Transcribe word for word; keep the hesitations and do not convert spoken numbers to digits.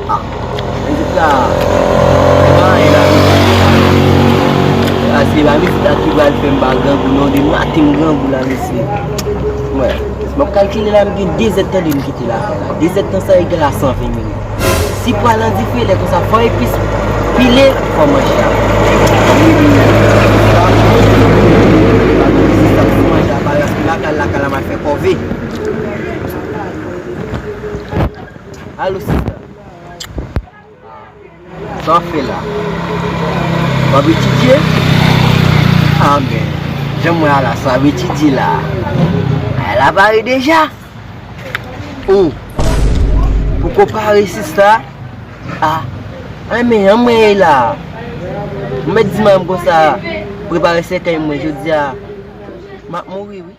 Mizik la, pa anyen la, mesye. A, se pa mizik la ki pral fè m pa grangou, non, demen maten m grangou la, mesye. Mwen, si m ap kalkile la, m gen de zèdtan depi m kite lakay la. De zèdtan sa egal a san ven minit. Si pwa l an dife, lè konsa, fò epis pile, fò manje a. Manje a, pa rete lakay la, m al fè kòve. Alo, sista. Sa w ap fè la? W ap etidye? A, men, jan m wè a la, sa w ap etidye la? A, la pare deja. O, poko pare, sista. A, a, men, an mwen ye la. Ou mèt di manman m konsa, prepare sèkèy mwen, jodi a, m ap mouri, wi.